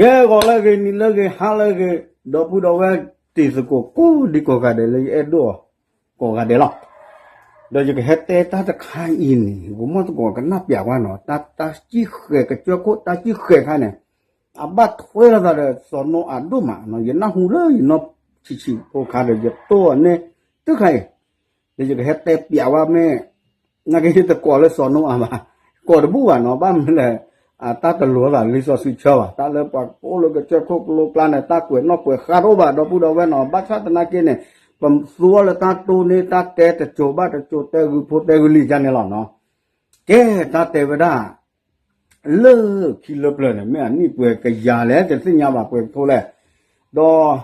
ကဲဂီၤလၢအဂ့ၤ နံၤလၢအဂ့ၤ ဟါလၢအဂ့ၤ ဒီပုၢ်ဒီဝဲၢ်တံၤသကိးကိးဒံကိးဂၤဒဲးလၢယအဲၣ်ဒိၣ်အီၤ ကိးဂၤဒဲးလီၤ. ဒီးယကဟဲတဲတၢ်တခါအံၤန့ၣ် ဂီၤမီၢ်သကိးကနၣ်ပျးကွၢ်နီၤ တၢ် တၢ်စံၣ်ဃဲၤ ကစၢၢ်ခိၣ်တၢ်စံၣ်ဃဲၤခါန့ၣ် အဘၣ်ထွဲလိာ်သးဒီးစီၤနိအၤဒိၣ်မးနီၤ ယနၢ်ဟူလၢယနီၢ်ဆံးဆံးဖိခါဒီး ယတိၢ်အီၤန့ၣ် တုၤခါအံၤ ဒီးယကဟဲတဲပျးဝဲမ့ၢ် နာ်က့ယတကိးလၢစီၤနိအၤဘၣ်, ကိးတဘူၣ်ဘၣ်နီၤ ဘၣ်မနုၤလဲၣ်, တၢ်တလိၤသးလံာ်စီဆှံဆၢဘၣ်, တၢ်လၢပှၤကိးလၢကစၢၢ်ခိၣ်ကလိကျါန့ၣ် တၢ်ကွဲးနီၣ်ကွဲးဃါတအိၣ်ဘၣ် ဒီပုၢ်ဒီဝဲၢ်နီၤ, ဘၣ်ဆၣ်သနာ်က့န့ၣ် ပသူအီၤလၢတၢ်တိၢ်န့ၢ်တၢ်တဲတစိၤဘၣ်တစိၤ တဲဂုာ်ဖိတဲဂုာ်လံၤယါန့ၣ်လီၤနီၤ. ကဲတၢ်တဲဝဲဒၣ် လၢခံလၢပျၢၤန့ၣ် မ့ၢ်အနံၣ်ပှဲၤကယၤလဲၣ် တသ့ၣ်ညါဘၣ်ပှဲၤကထိလဲၣ်, ဒီး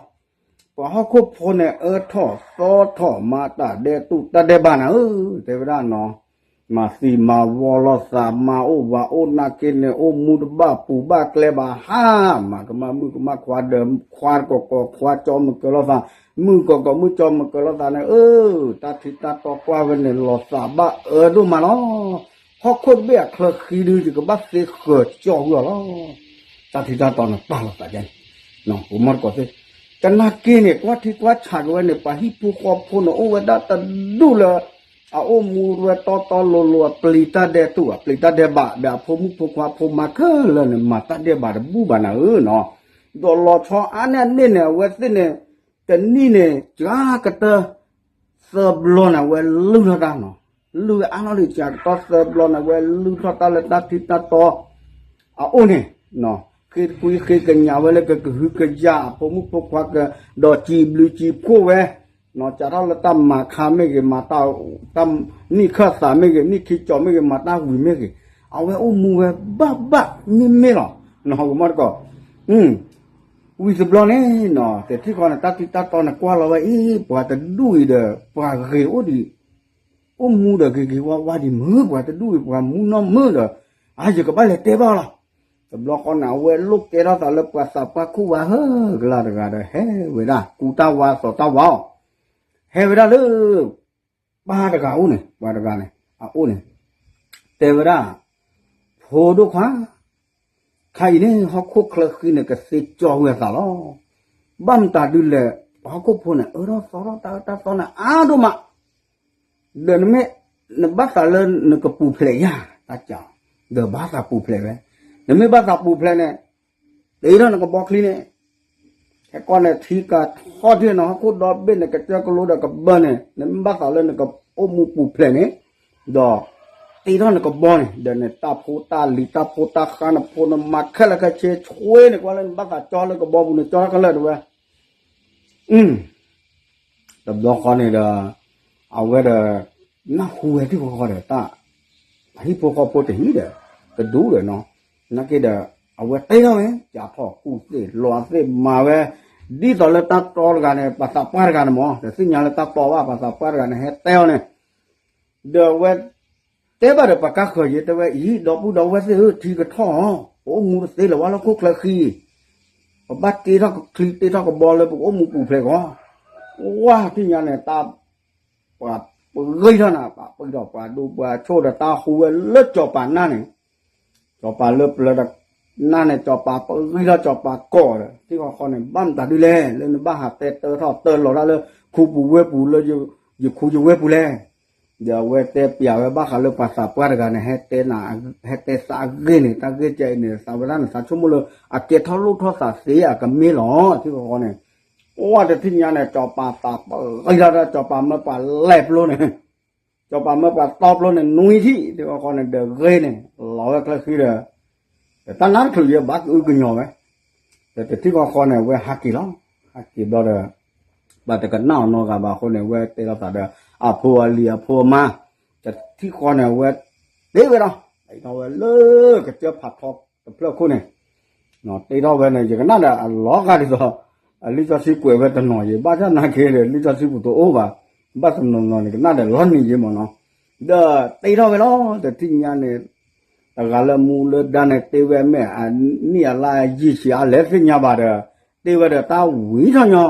ပှၤဟီၣ်ခိၣ်ဖိန့ၣ် အၢထီၣ်သီထီၣ်မၤတၢ်ဒဲးတူၢ်တၢ်ဒဲးဘးနၤဧၢ, တဲဝဲဒၣ်နီၤ, မၤသံမၤဝီလိာ်သး မၤအိၣ်ဝၤအိၣ်နာ်က့န့ၣ် အိၣ်မူတဘၣ်ပူၤဘၣ်ကျဲဘၣ်ဟါ, မၤကမၣ်မုၣ်ကမၣ်ခွါဒီး ခွါကီၢ်ကီၢ်ခွါကၠီမုၢ်ကၢၤလိာ်သး, မုၣ်ကီၢ်ကီၢ်မုၣ်ကၠီမုၢ်ကၢၤလိာ်သးန့ၣ် အၢ တၢ်ထံတၢ်တီကွၢ်ဝဲန့ၣ် လီၤသးဘၣ်အၢဒိၣ်မးလီၤ. ဟီၣ်ခိၣ်တဘ့ၣ်အချၢဃံဒု ယကဘၣ်သ့ဃၢၤကၠီၣ်ဝံၤအီၤလီၤ. တၢ်ထံတၢ်တီန့ၣ်ပာ်လိာ်သးယါန့ၣ်, ပမီၢ်တကိးသ့ၣ်, တနာ်က့န့ၣ် ကွၢ်ထံကွၢ်ဆးက့ၤဝဲန့ၣ် ပှၤဟံၣ်ဖိဃီဖိန့ၣ် အိၣ်ဝဲဒၣ်တဒူၣ်လၢ အအိၣ်မူဝဲတီတီလိၤလိၤ အပျံၤတၢ်ဒဲးတူၢ် အပျံၤတၢ်ဒဲးဘး ဒီးအဖိမုၣ်ဖိခွါဖိမါခဲလၢာ်န့ၣ် မၤတၢ်ဒဲးဘးတဘူၣ်ဘၣ်နၤဧၢနီၤ, ဒီးလီၤဆီအါန့ၢ်အန့ၣ်န့ၣ် အဝဲသ့ၣ်န့ၣ် တနံၣ်န့ၣ် ကကတၢၢ် သၢဘျီန့ၣ် အဝဲလုၢ်ထီၣ်တၢ်နီၤ, လုၢ်ဝဲအါလီၤလံ ကကတၢၢ်သၢဘျီန့ၣ် အဝဲလုၢ်ထီၣ်တၢ်လၢတၢ်ထံတၢ်တီ အအိၣ်န့ၣ်, ဃ့တကွံဃ့ကညးဝဲလၢကကဟုကယာ်အဖိမုၣ်ဖိခွါက ဒီးစံးဘျုးစံးဖှိၣ်ဝဲ, စးထီၣ်လၢတၢ်မၤခါမ့ၢ်ဂ့ၤ မၤတၢ် နံၣ်ခၢၣ်သးမ့ၢ်ဂ့ၤ နံၣ်ခံကၠီၤမ့ၢ်ဂ့ၤ မၤတၢ်ဝံၤမ့ၢ်ဂ့ၤ, အဝဲအိၣ်မူဝဲဘၣ်ဘၣ်မ့ၢ်မ့ၢ်လီၤ, နီၢ်ကမီၢ်တကိး ဝံၤတဘျီန့ၣ်နီၤ တထံၣ်ဃီန့ၣ် တၢ်ထံတၢ်တီန့ၣ် ကွၢ်လီၤဝဲအံၤ ပှၤတဒူၣ်အံၤဒီး ပှၤဂ့ၤအိၣ်ဒံး, အိၣ်မူဒီးဂ့ၤဂ့ၤဝါဝါဒံးမုၢ် ပှၤတဒူၣ်အံၤ ပှၤမူနီၢ်မုၢ်ဒီး, အါ ယကဘၣ်လဲၤတဲဘၣ်အီၤလီၤ. တဘျီဃီန့ၣ် အဝဲလိၣ်ကဲထီၣ်သးလၢပှၤသးပှၢ်ခိၣ်ဝါဟၢကလါတဂၤဒီး ဟဲဝဲဒၣ် ကူတၢ်ဝါသိးတၢ်ဝါအီၤ, ဟဲဝဲဒၣ်လၢ ပၢ်တဂၤအိၣ်န့ၣ် ပှၤတဂၤန့ၣ် အအိၣ်န့ၣ်, တဲဝဲဒၣ်, ဖိဒိၣ်ခွါ ခါအံၤန့ၣ် ဟီၣ်ခိၣ်ချၢဃံန့ၣ် ကသ့ကၠီဝဲအသးလီၤ. ဘၣ်မတၤဒုလဲၣ် ပှၤဟီၣ်ခိၣ်ဖိန့ၣ် အၢထီၣ်သီထီၣ်တၢ်အၢတၢ်သီန့ၣ် အါဒိၣ်မး, ဒီးနမ့ၢ် နဘၣ်သးလၢနကပူၤဖျဲးယါ တၢ်ကၢ်, ဒီးဘၣ်သးပူၤဖျဲးဝဲ, နမ့ၢ်ဘၣ်သးပူၤဖျဲးန့ၣ် တ့ထီၣ်နကဘီချံန့ၣ် ခဲကီၢ်န့ၣ် ထံကၤထီၣ်ထံၣ်နီၤ ဟီၣ်ခိၣ်ဒီဘ့ၣ်န့ၣ် ကစၢၢ်ကလိဒီးကဘၢန့ၣ် နမ့ၢ်ဘၣ်သးလၢနကအိၣ်မူပူၤဖျဲးန့ၣ်, ဒီး တ့ထီၣ်နကဘီန့ၣ် ဒီးနတၢ်ဖိတၢ်လံၤတၢ်ဖိတၢ်ဃါနဖိနမါခဲလၢာ်ခဲဆ့ ဆွ့န့ၣ်ကွၢ်လၢနဘၣ်သးကၠီလၢကဘီပူၤန့ၣ် ကၠီထီၣ်ခဲလၢာ်တဝဲ တဘျီဃီန့ၣ်ဒီး အဝဲဒီး နၢ်ဟူဝဲထံၣ်ဃီဃီဒီး တၢ် အဟံၣ်ဖိဃီဖိတဟံၣ်ဒီး တဒူၣ်ဒီးနီၤ, နာ်က့ဒီး အဝဲတ့ထီၣ်ဝဲ ကၢ်ထီၣ်ကူၣ်သ့ၣ်လီၤသ့ၣ်မၤဝဲ, ဒ်သိးလၢတၢ်တီတဂၤန့ၣ် ပှၤသးပှၢ်တဂၤန့ၣ်မး တသ့ၣ်ညါလၢတၢ်တီဘၣ် ပှၤသးပှၢ်တဂၤန့ၣ် ဟဲတဲအီၤန့ၣ် ဒီးအဝဲ တဲဘၣ်ဒီးပှၤကါဃၢၤယဲ တဲဝဲအံၤ ဒီပုၢ်ဒီဝဲၢ်သ့ၣ်ဧၢ ထံကထီၣ်အီၤ ပအိၣ်မူတသ့လၢၤဝဲလၢဟီၣ်ခိၣ်ချၢဃံ, ပဘၣ်တ့ထီၣ်ချံတ့ထီၣ်ကဘီလၢပကအိၣ်မူပူၤဖျဲးဂီၢ်, ဝါထံၣ်ညါန့ၣ် တၢ် ပှၤပဂံၢ်ထီၣ်နၤ ပှၤပဂံၢ်ထီၣ်ပှၤဒိပှၤဆိၣ်ဒီးတၢ်ဟူဝဲလၢစီၤပၤနၢ်န့ၣ်, စီၤပၤလၢပျၢၤဒီး နၢ်န့ၣ် စီၤပၤပဂံၢ်ထီၣ်စီၤပၤကိးဒီး ထံဃီဃီန့ၣ် ဘၣ်မတၤဒုလဲၣ် လၢနဘၣ်ဟးတဲတၢထီၣ်တၢလီၤတၢ်လၢ ခူပူၤဝ့ၢ်ပူၤလၢ ယခူယဝ့ၢ်ပူၤလဲၣ် ဒီးအဝဲတဲပျးဝဲဘၣ်ဃးလၢပှၤသးပှၢ်တဂၤန့ၣ် ဟဲတဲသးအဂ့ၢ်န့ၣ် တၢ်ဂ့ၢ်ကဲအံၤန့ၣ် သးဝဲဒၣ်န့ၣ် သးဆိကမိၣ်လၢ အကဲထီၣ်လိၣ်ထီၣ်သးသ့အကမ့ၢ်လီၤ ထံဃီဃီန့ၣ်, အိၣ်ဝဲတထံၣ်ညါန့ၣ် စီၤပၤသးပဂံၢ်ထီၣ် စီၤပၤမၢပှၤလဲၤပျိန့ၣ်, စီၤပၤမၢပှၤတီပျိန့ၣ် နွံထံၣ် ထံဃီဃီန့ၣ် ဒီးဂ့ၤန့ၣ် လီၤဝဲချၢဃံဒီး ဒီးတၢ်နါတချုးယဲဘၣ်ကအုကညီၤဝဲ, ဒီးတထံၣ်ဃီဃီန့ၣ် အဝဲဟးက့ၤလီၤ, ဟးက့ၤဘျီဒီး ပှၤတကနၣ်အီၤနီတဂၤဘၣ်အဃိန့ၣ် အဝဲတဲလိာ်သးဒီး အဖိအလံၤအဖိအမါ, တထံၣ်ဃီန့ၣ် အဝဲတ့ဝဲဒီး တ့ထီၣ်ဝဲလၢကစၢၢ်ဖးထီတဖျၢၣ်ခိၣ်န့ၣ်, တ့ထီၣ်ဝဲန့ၣ် ယကနၣ်ဒီးအလီၤဂာ်ဒ်သိး အလံာ်စီဆှံကွဲးဝဲတနီၤယံၤ ဘၣ်ဆၣ်နာ်က့ဒီး လံာ်စီဆှံပူၤတအိၣ်ဘၣ်, ဘၣ်တနီၤနီၤန့ၣ် ကနၣ်ဒီးလီၤနံၤယံၤမ့ၢ်နီၤ, ဒီးတ့ထီၣ်ဝဲလီၤ တထံၣ်ညါန့ၣ် တဂၤလၢမူလၢဒါန့ၣ် တ့ဝဲမ့ၢ်အနံၣ်အလါယံာ်ဆံးအါလဲၣ်သ့ၣ်ညါဘၣ်ဒီး တ့ဝဲဒီးတၢ်ဝံထီၣ်ညီ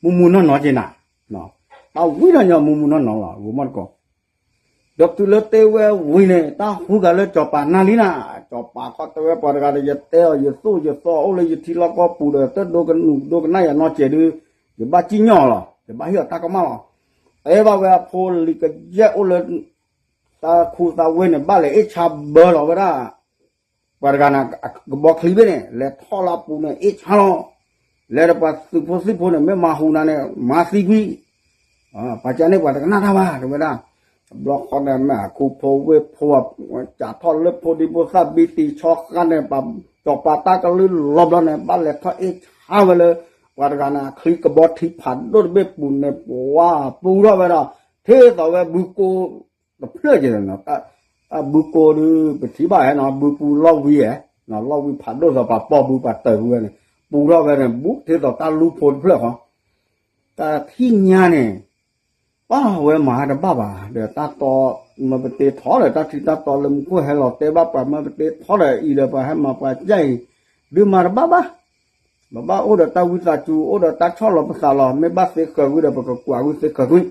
မူမူနီၢ်နီၢ်က့နၤ, တၢ်ဝံထီၣ်ညီမူမူနီၢ်နီၢ်လီၤ ဂိၤမီၢ်တကိး, ဒီးတုၤလၢတဲဝဲဝံၤန့ၣ် တၢ်ဟူဂၤလၢစီၤပၤနၢ်လံနၤ, စီၤပၤခီတဲဝဲပှၤတဂၤဒီး ယတဲအီၤ ယသိၣ်ယသီအိၣ်လၢယထံလီၢ်ကီၢ်ပူၤဒီး တဒိကနၣ်ယၤနီတစဲးဒုး, ယဘၣ်စံၣ်ညီၣ်လီၤ, ယဘၣ်ဟ့ၣ်အီၤတၢ်ကမၣ်လီၤ. တဲဘၣ်ဝဲအဖိလံၤကယဲၢ်အိၣ်လၢ သးခူသးဝ့န့ၣ် ဘၣ်လဲၤအ့ၣ်ဆါဘၢလီၤဝဲဒၣ် ပှၤတဂၤန့ၣ် ကဘီချံဘ့ၣ်န့ၣ် လဲၤထီၣ်လၢအပူၤန့ၣ် အ့ၣ်ဆါလီၤ. လဲၤဒီးပှၤသုးဖိသံၣ်ဖိန့ၣ် မ့ၢ်မၤဟူးနၤန့ၣ် မၤသံကွံာ်, ပှၤကန့ၣ်ပှၤတကနၣ်တၢ်ဘၣ် တဲဝဲဒၣ်. တဘျီဃီန့ၣ် မ့ၢ်အခူဖိဝ့ၢ်ဖိ ကးထီၣ်လၢဖိဒံဖိသၣ်ဘံတံၤဆီဃါန့ၣ် ပှၤစီၤပၤတၢ်ကလုၢ်လီၤဘျီန့ၣ် ဘၣ်လဲၤထီၣ်အ့ၣ်ဆါဝဲလၢ ပှၤတဂၤန့ၣ် အချံကဘီထံဖးဒိၣ်တဘ့ၣ်ပူၤန့ၣ် ပှၤပူထီၣ်ဝဲဒီး ထ့သိးဝဲဘုကိ တဖျၢၣ်က့ၤ, ဘုကိဒုး ပထံၣ်ဘၣ်ဧါနီၤ, ဘုပူၤလီၢ်ဝံဧါ, လီၢ်ဝံဖးဒိၣ်သိးပှၤပီၢ်ဘုပှၤတၢၢ်ဘုဝဲန့ၣ် ပူထီၣ်ဝဲန့ၣ် ဘူးထ့သိးတၢ်လူဖိတဖျၢၣ်ဃီ, တၢ်ထံၣ်ညါန့ၣ် ပှၤဝဲမၤတဘၣ်ဘၣ် ဒီးတၢ်တီ မၢပတ့ထီဒီး တၢ်ထံတၢ်တီလၢမူခိၣ်ဟဲလီၤတဲဘၣ်ပှၤ မၢပတ့ထီဒီးအံၤဒီး ပှၤဟဲမၤပှၤကၢ်အံၤ ဒုးမၤတဘၣ်ဘၣ် ပဘၣ်အိၣ်ဒီးတၢ်ဝံသးစူၤ အိၣ်ဒီးတၢ်ဆီၣ်လီၤပသးလီၤ, မ့ၢ်ဘၣ်သ့ဃၢၤဝံၤဒီး ပကကွၢ်ဝံသ့ဃၢၤကွံာ်.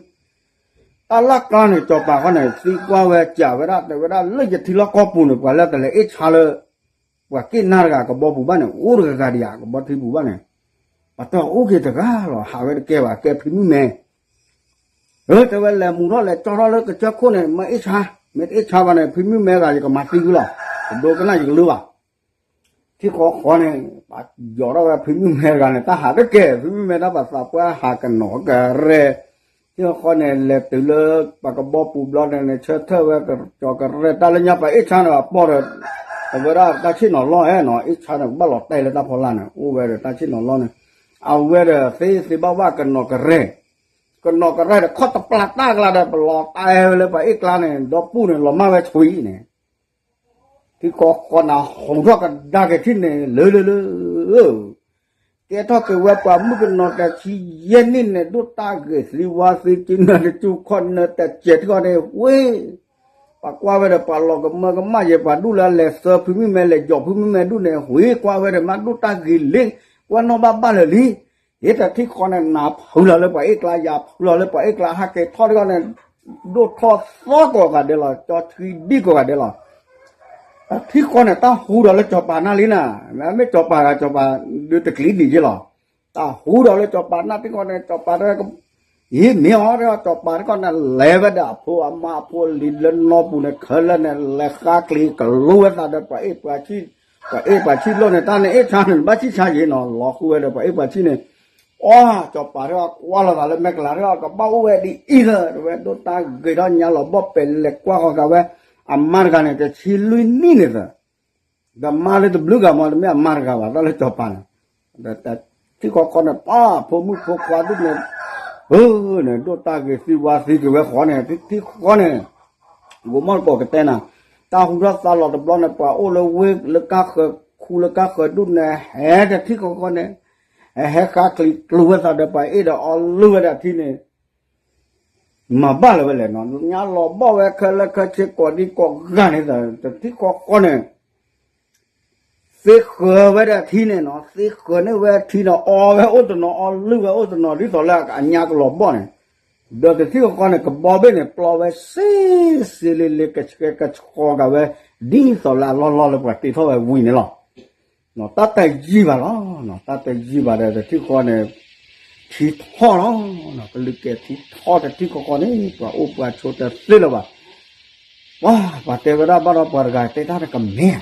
တၢ်လၢ်ကျါန့ၣ် စီၤပၤဃီန့ၣ် သံကွၢ်ဝဲကးဝဲဒၣ် တဲဝဲဒၣ်လၢယထံလီၢ်ကီၢ်ပူၤန့ၣ် ပှၤလၢတလဲၤအ့ၣ်ဆါလၢ ပှၤက့ၣ်နါတဂၤကဘီပူၤဘၣ်န့ၣ် အိၣ်တဂၤဂၤဒံးဧါ ကဘီထံပူၤဘၣ်န့ၣ်, ပှၤတအိၣ်က့ၤတဂၤလီၤ ဟးဝဲတကဲဘၣ် ကဲဖံမုၢ်မဲ တဲဝဲလဲၤမူထီၣ်လဲၤကၠီထီၣ်လၢကစၢၢ်ခိၣ်န့ၣ် မၢအ့ၣ်ဆါ, မ့ၢ်တအ့ၣ်ဆါဘၣ်န့ၣ် ဖံမုၢ်မဲဂၤယကမၤသံကွံာ်လီၤ, တဒိကနၣ်ယကလုၢ်ဘၣ်. ထံဃီဃီန့ၣ် ပယီၤထီၣ်ဝဲဖံမုၢ်မဲတဂၤန့ၣ် တၢ်ဟးတကဲ ဖံမုၢ်မဲတၢ်ပှၤသးပှၢ်ဟးကနိးကရဲၣ်, ထံဃီဃီန့ၣ် လဲၤတုၤလၢပှၤကဘီပူၤဘျီန့ၣ် ဆၢထၢၣ်ဝဲကကၠီကရဲၣ် တၢ်လၢညါပှၤအ့ၣ်ဆါန့ၣ် ပှၤပီၢ်ဒီး အဝဲဒၣ်တၢ်ဆ့ၣ်နီၤလီၢ်ဧါနီၤ အ့ၣ်ဆါန့ၣ် ကဘၣ်လီၤတဲာ်လၢတၢ်ဖီလာ်န့ၣ် အိၣ်ဝဲဒီးတၢ်ဆ့ၣ်နီၤလီၢ်န့ၣ်, အဝဲဒီးသ့သ့ဘၣ်ဘၣ်ကနိးကရဲၣ်, ကနိးကရဲၣ်ဒီးခီၣ်တပျၢ်တၢ်ကျါဒီး ပလီၤတဲာ်ဝဲလၢပှၤအ့ၣ်ကျါန့ၣ် ဒီပုၢ်န့ၣ် လီၤမၢ်ဝဲဆွံန့ၣ် ထံဃီဃီန့ၣ် ဟူးထီၣ်ကဒါက့ၤထံၣ်န့ၣ် လၢလၢလၢ ကဲထီၣ်က့ၤဝဲပှၤမုၣ်ကနီၤတဆံယဲၢ်နံၣ်န့ၣ် ဒိၣ်တၢ်ဂ့ၤသံဝါသံကနၢတစူၢ်ခီၣ်နၢတစဲးထံဃီန့ၣ် ဝ့ၢ် ပှၤကွၢ်ဝဲဒီးပှၤလီၤကမၢကမၣ်ယဲ ပှၤဒူၣ်လၢလဲၤသၢဖံမုၢ်မဲ လဲၤယီၤဖံမုၢ်မဲဒူၣ်န့ၣ် ဝ့ၢ်ကွၢ်ဝဲဒီးမ့ၢ်ဒိၣ်တၢ်ဂ့ၤလံ ကွၢ်နီၣ်ဘၣ်ဘၣ်လၢာ်လံ ယတထံဃီန့ၣ် နၤဖုလီၤလၢပှၤအ့ၣ်ကျါ ယၤဖုလီၤလၢပှၤအ့ၣ်ကျါ ဟးက့ၤထီၣ်ထံဃီန့ၣ် ဒိၣ်ထီၣ်သီကိးဂၤဒဲးလီၤ ကၠီဆှံဒံကိးဂၤဒဲးလီၤ. တထံဃီန့ၣ် တၢ်ဟူဒီးလၢစီၤပၤနၢ်လံနၤ, မ့ၢ်စီၤပၤဂၤစီၤပၤဒုးတကျံးဒံးက့လီၤ. တၢ်ဟူဒီးလၢစီၤပၤနၢ်ထံဃီန့ၣ် စီၤပၤတဂၤ ယမ့ၢ်အီၤတဂၤ စီၤပၤတခီန့ၣ် လဲၤဝဲဒီးအဖိအမါအဖိလံၤလၢနီၢ်ပူၤန့ၣ် ခဲလၢာ်န့ၣ် လဲၤဃါကျံၤကလူၤဝဲသးဒီးပှၤအ့ၣ်ပှၤဆံၣ်, ပှၤအ့ၣ်ပှၤဆံၣ်လိၣ်န့ၣ် တၢ်န့ၣ်အ့ၣ်ဆါန့ၣ် ဘၣ်ဆံၣ်ဆါယံၤနီၤ လီၤဃုဝဲဒီးပှၤအ့ၣ်ပှၤဆံၣ်န့ၣ် အီ စီၤပၤတဂၤကွၢ်လီၤသးလၢမဲာ်ကလၤတဂၤ ကဘၣ်အိၣ်ဝဲဒ်အံၤလၢ တဝဲဒိၣ်တၢ်ဂ့ၤထီၣ်ညါလီၤဘီၣ်ပဲာ်လဲၤကွၢ်ဃီၤကးဝဲ အမါတဂၤန့ၣ် တဆံလွံၢ်နံၣ်န့ၣ်သၢ ဒီးမါလၢတဘျုးဂၤမး တမ့ၢ်အမါတဂၤဘၣ် တၢ်လၢစီၤပၤန့ၣ်, ဒီးထံဃီဃီန့ၣ် ပၢ်ဖိမုၣ်ဖိခွါဒ်န့ၣ်, အၢ န့ၣ် ဒိၣ်တၢ်ဂ့ၤသံဝါသံက့ၤဝဲဃီန့ၣ် ထံဃီန့ၣ်, ဂိၤမီၢ်တကိးကတဲနၤ, တၢ်ဟူထီၣ်သါလီၤတဘျီန့ၣ် ပှၤအိၣ်လၢဝ့ၢ်လၢကါဃၢၤခူလၢကါဃၢၤဒူၣ်န့ၣ် ဟဲတထံဃီဃီန့ၣ်, ဟဲဟဲဃါကျံၤကျူၤဝဲသးဒီးပှၤအ့ၣ်ဒီးအီလုၢ်ဝဲဒၣ်ထံန့ၣ် မၤဘၣ်လၢၤဝဲလဲၣ်နီၤ, ညါလီၤဘီၣ်ဝဲခဲလၢာ်ခဲဆ့ကိးဒံကိးဂၤန့ၣ် တထံဃီဃီန့ၣ် သ့ဃၢၤဝဲဒၣ်ထံန့ၣ်နီၤ, သ့ဃၢၤန့ၢ်ဝဲထံန့ၣ် အီဝဲအိၣ်တနီၤ အီလုၢ်ဝဲအိၣ်တနီၤ ဒ်သိးလၢအညါကလီၤဘီၣ်န့ၣ်, ဒီးတထံဃီဃီန့ၣ် ကဘီဘ့ၣ်န့ၣ် ပျီဝဲစ့စ့လ့လ့ ကဆှဲကဆှီကးဝဲ ဒ်သိးလၢအလီၢ်လီၢ်လၢပှၤတ့ထီၣ်ဝဲဝံၤန့ၣ်လီၤ. တၢ်တယံာ်ဘၣ်လီၤ, တၢ်တယံာ်ဘၣ်ဒီးတထံဃီန့ၣ် ထံထီၣ်လီၤ, ကလုာ်ကဲထံထီၣ်တထံဃီဃီန့ၣ် ပှၤအိၣ်ပှၤဆိးတသ့လၢၤဘၣ်. ပှၤ ပှၤတဲဝဲဒၣ်ဘၣ်ဒီးပှၤတဂၤတဲတၢ်တကမ့ၢ်,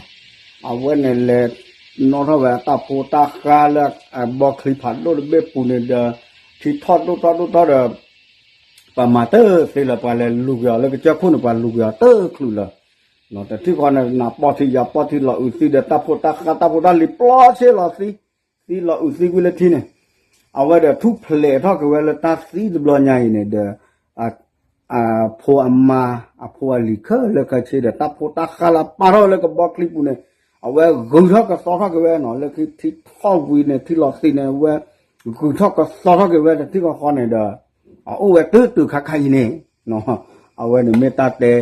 အဝဲန့ၣ်လဲၤနီၣ်ထီၣ်ဝဲအတၢ်ဖိတၢ်ဃါလၢအဘီချံဖးဒိၣ်တဘ့ၣ်ပူၤန့ၣ်ဒီး ထံထီၣ်ဒိၣ်ထီၣ်ဒိၣ်ထီၣ်ဒီး ပှၤမၤတသ့လၢၤ ပှၤလဲၤလူၤက့ၤအီၤလၢကစၢၢ်ခိၣ်န့ၣ် ပှၤလူၤက့ၤအီၤတချုးလၢၤ တထံဃီန့ၣ် နၤပီၢ်ထံယၤပီၢ်ထံလီၤအုးသံဒီး တၢ်ဖိတၢ်ဃါတၢ်ဖိတၢ်လံၤပျီဆ့လီၤသံ, သံလီၤအုးသံကွံာ်လၢထံန့ၣ်, အဝဲဒီးထူၣ်ဖျဲးထီၣ်က့ၤဝဲလၢတၢ်သံတဘျီညါအံၤန့ၣ်ဒီး အဖိအမါ အဖိအလံၤခဲလၢာ်ခဲဆ့ဒီး တၢ်ဖိတၢ်ဃါလၢပာ်ထီၣ်ဝဲလၢကဘီချံပူၤန့ၣ်, အဝဲဂုာ်ထီၣ်ကသီထီၣ်က့ၤဝဲနီၤ လၢခံထံထီၣ်ဝံၤန့ၣ် ထံလီၤသံးန့ၣ် အဝဲဂုာ်ထီၣ်ကသီထီၣ်က့ၤဝဲတထံဃီဃီန့ၣ်ဒီး အအိၣ်ဝဲတုၤတုၤခါခါအံၤန့ၣ်, အဝဲန့ၣ်မ့ၢ်တၢ်တဲ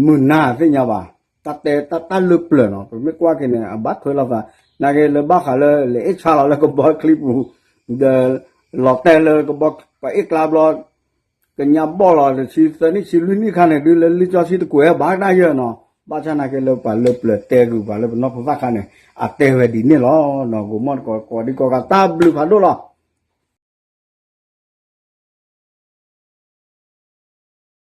မုာ်နါသ့ၣ်ညါဘၣ်, တၢ်တဲတၢ်တၢ်လၢပျၢၤနီၤ ပမ့ၢ်ကွၢ်က့ၤန့ၣ် အဘၣ်ထွဲလိာ်သး, နာ်က့လၢဘၣ်ဃးလၢလဲၤအ့ၣ်ဆါလီၤလၢကဘီချံပူၤ, ဒီးလီၤတဲာ်လၢကဘီပှၤအ့ၣ်ကျါဘျီ, ကညးဘီၣ်လီၤ တဆံသၢနံၣ် ဆံလွံၢ်နံၣ်ခါန့ၣ် ဒုးလၢလံာ်စီဆှံတကွဲးဘၣ်ကဒါယဲၢ်နီၤ, ဘၣ်ဆၣ်နာ်က့လၢပှၤလၢပျၢၤတဲဂုာ်ပှၤလၢပနီၢ်ဖိသၣ်ခါန့ၣ် အတဲဝဲဒ်န့ၣ်လီၤနီၤ, ဂိၤမီၣ်တကိးကိးဒံကိးဂၤတၢ်ဘျုးဖးဒိၣ်လီၤ.